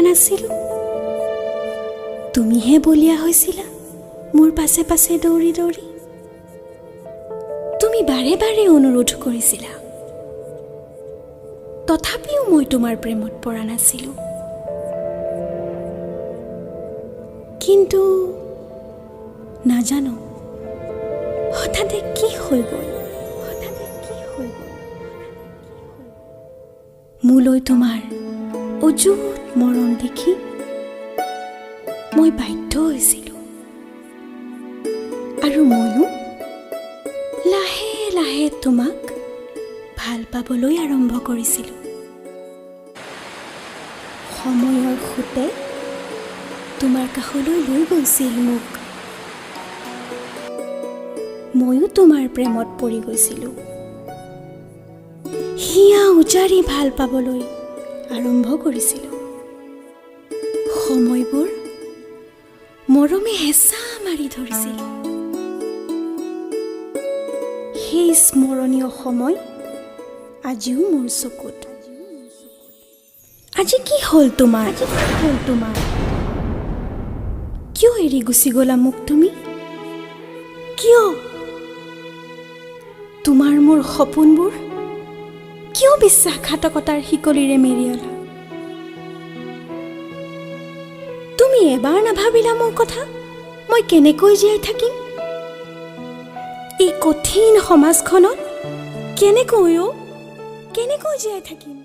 নাছিলোঁ? তুমিহে বলিয়া হৈছিলা মোৰ পাছে পাছে দৌৰি দৌৰি। তুমি বাৰে বাৰে অনুৰোধ কৰিছিলা, তথাপিও মই তোমাৰ প্ৰেমত পৰা নাছিলোঁ। কিন্তু নাজানো হঠাতে কি হৈ গ'ল, হঠাতে কি হৈ গ'ল। মোলৈ তোমাৰ অযুত মৰম দেখি মই বাধ্য হৈছিলোঁ আৰু ময়ো লাহে লাহে তোমাক ভাল পাবলৈ আৰম্ভ কৰিছিলোঁ। সময়ৰ সোঁতে তোমাৰ কাষলৈ লৈ গৈছিল মোক। ময়ো তোমাৰ প্ৰেমত পৰি গৈছিলোঁ। হিয়া উজাৰি ভাল পাবলৈ আৰম্ভ কৰিছিলোঁ। সময়বোৰ মৰমে হেঁচা মাৰি ধৰিছিল। সেই স্মৰণীয় সময় আজিও মোৰ চকুত। আজি কি হ'ল তোমাৰ? আজি কি হ'ল তোমাৰ? কিয় এৰি গুচি গ'লা মোক তুমি? কিয় তোমাৰ মোৰ সপোনবোৰ কিয় বিশ্বাসঘাতকতাৰ শিকলিৰে মেৰিয়ালা? তুমি এবাৰ নাভাবিলা মোৰ কথা, মই কেনেকৈ জীয়াই থাকিম এই কঠিন সমাজখনত? কেনেকৈ অ, কেনেকৈ জীয়াই থাকিম?